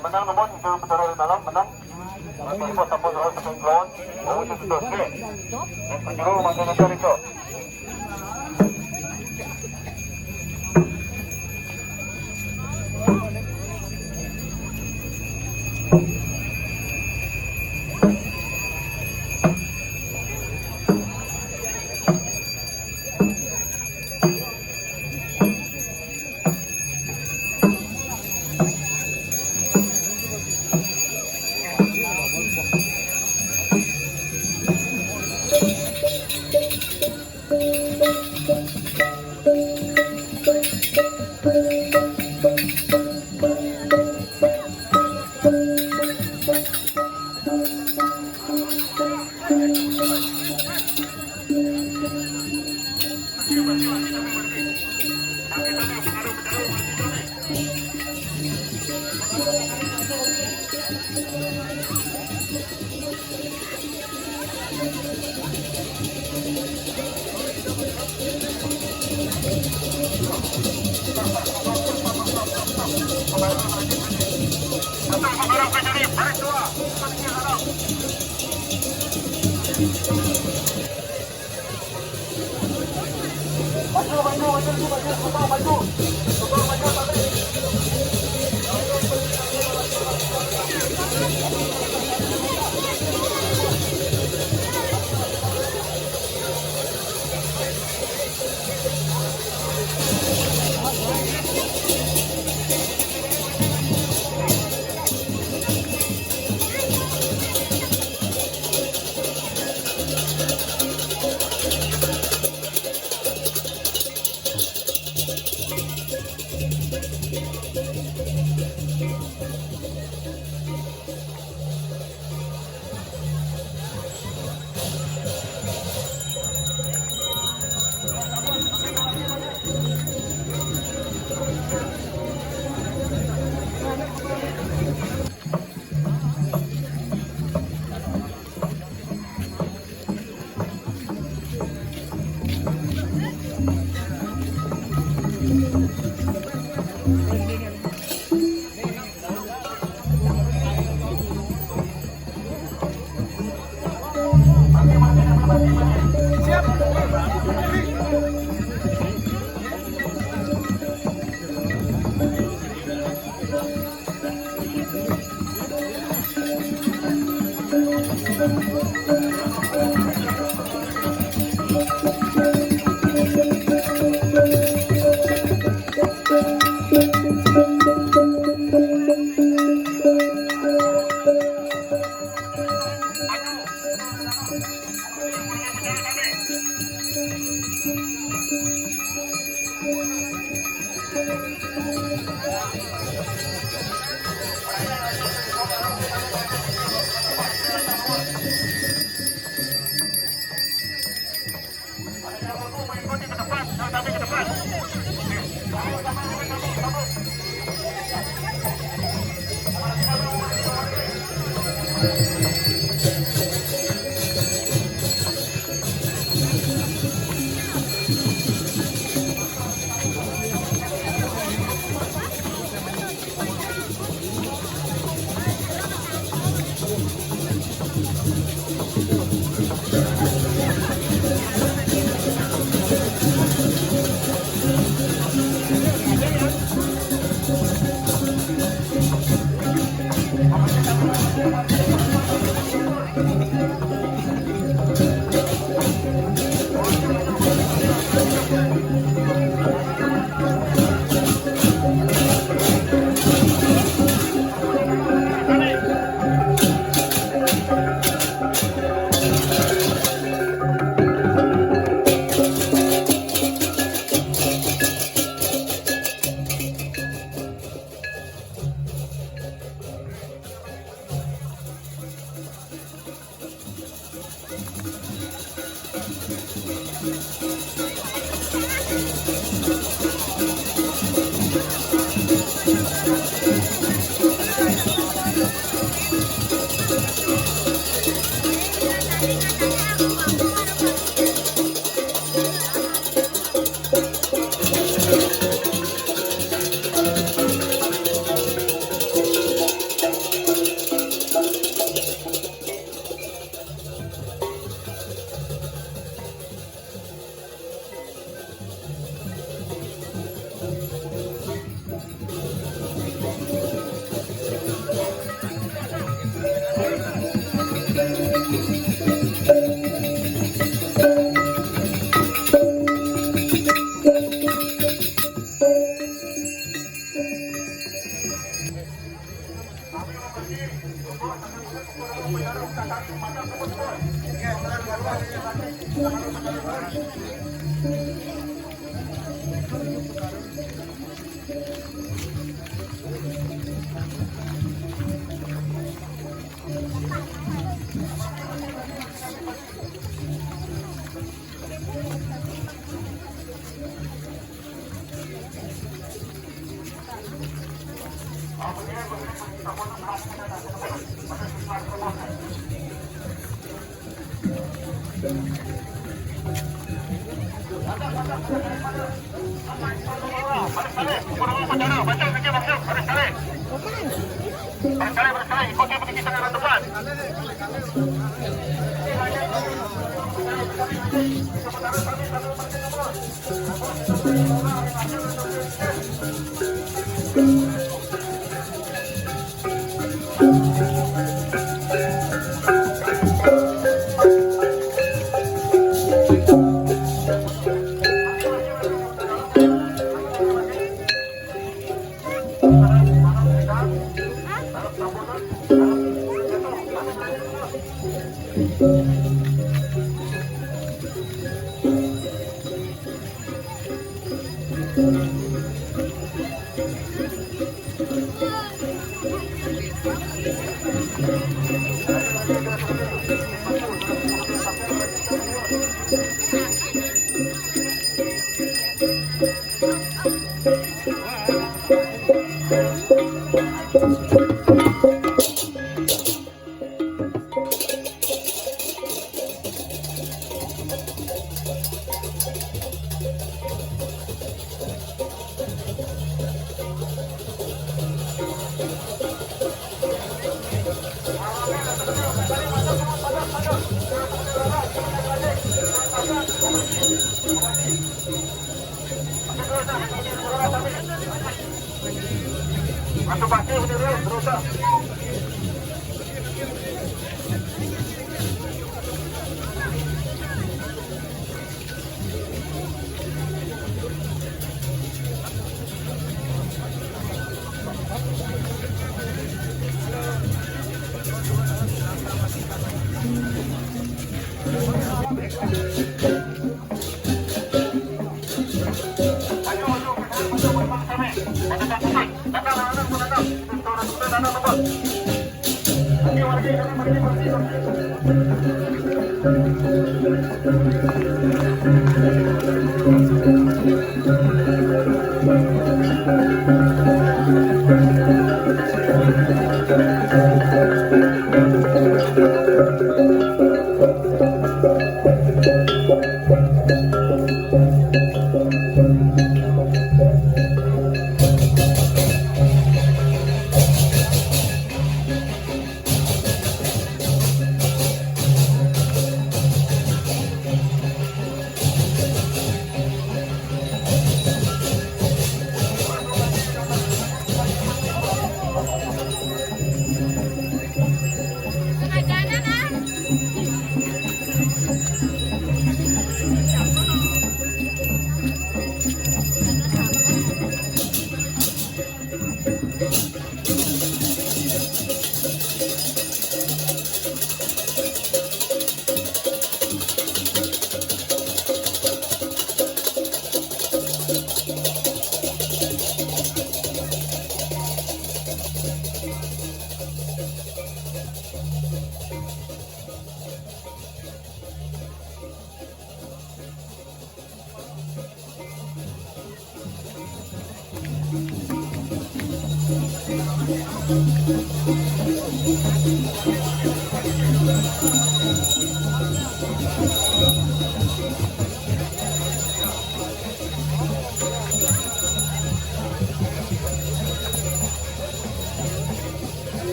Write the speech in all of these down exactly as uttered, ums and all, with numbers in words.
Menang namun itu betul dalam menang. Nanti buat tambah terus sampai lawan. Oh, itu betul. Okey. Yang penjuru macam mana itu?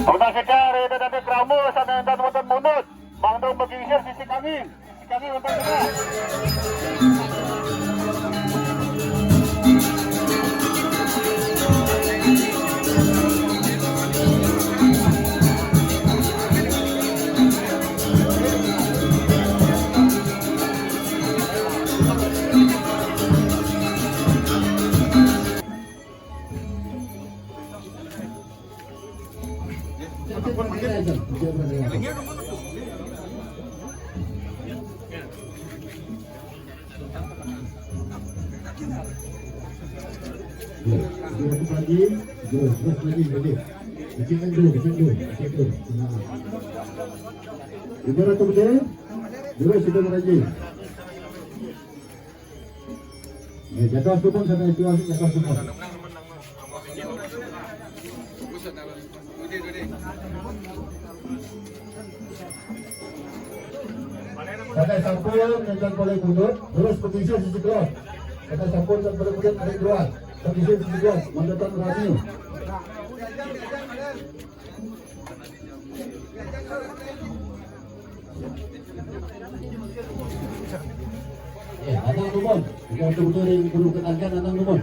Udah sekedar, udah dapet keramu, sana dan wonten munut. Mangda maglingsir sisih kangin. Sisih kangin wonten tengah. Ya, terus lagi, terus, terus lagi, lagi. Bikin dulu, bikin dulu, bikin dulu. Nah. Ibarat tu betul, terus sudah lagi. Eh, jatuh sukun sana itu, jatuh sukun. Kata sampun, nonton boleh budut, terus pengisi sisi keluar. Kata sampun, nonton boleh budut, ada keluar. Pengisi sisi keluar, menonton radio. Ya, anang numun. Jika betul-betul yang perlu keterangan, anang numun.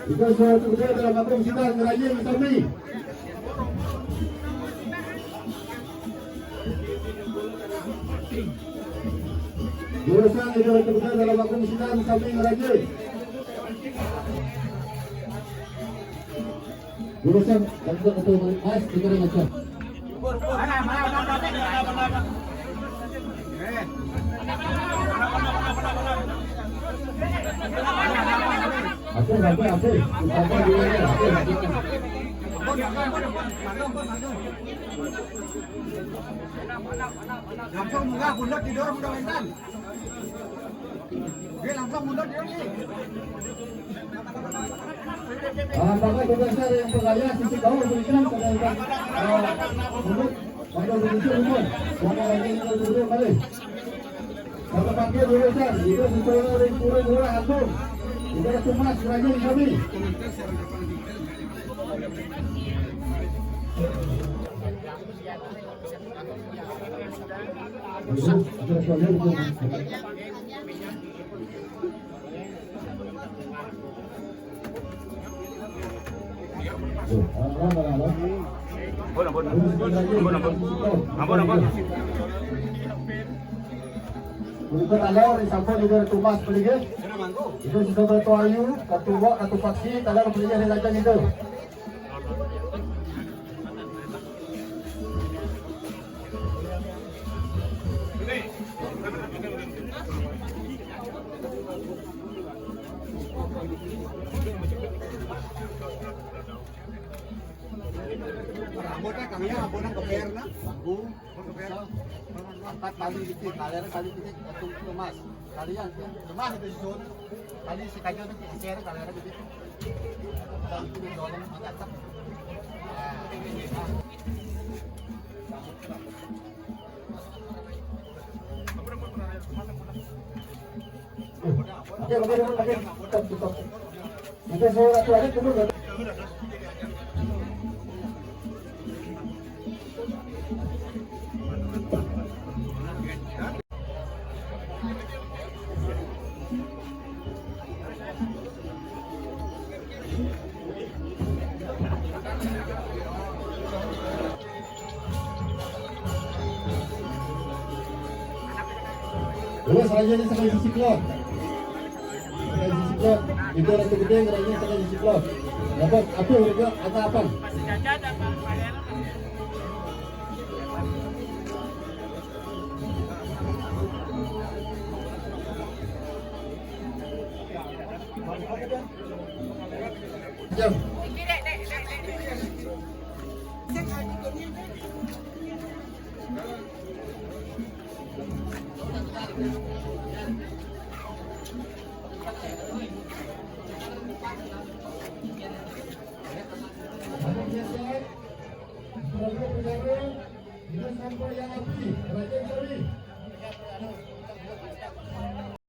Kita suatu kerja dalam kampung kita ngeraja sami. Jurusan itu kerja dalam kampung kita sami ngeraja. Jurusan dan juga ketua Mas, kita dah macam. Apa, apa, apa? Apa dia? Apa dia? Langsung munggah, bulat tidur, mudah intan. Dia langsung mundur dia ni. Ah, maka tugas yang berlayar sisi bawah berikan pada, ah, mundur. Pada begitu, mundur. Sama lagi yang mundur balik. Kata panggil dulu, Sir. Itu sesuai dengan turun murah agung. Itu tumas kerajaan kami. Ampun, ampun. Ampun, ampun. Ampun, ampun. Untuk alor, sampun juga tumas peligih. Itu sudah bertuayu, katuak, katu faksi, talar peligih dari lajang itu. Rambutnya kami ya, ampun, keper, nah. Bagus. Angkat tali dikit, tali ada tali dikit, satu emas. Tali yang emas itu susun. Tali si kayu itu geser, tali ada dikit. Dan itu dorong, angkat. Nah, ini. Terus raja ni sampai sisi keluar. Sampai sisi keluar. Itu Ratu Gedeng, raja sampai sisi keluar. Dapat apa juga ada apa? Jam. Ada biasa, produk penjara, kita sampai yang api, kerajaan cari.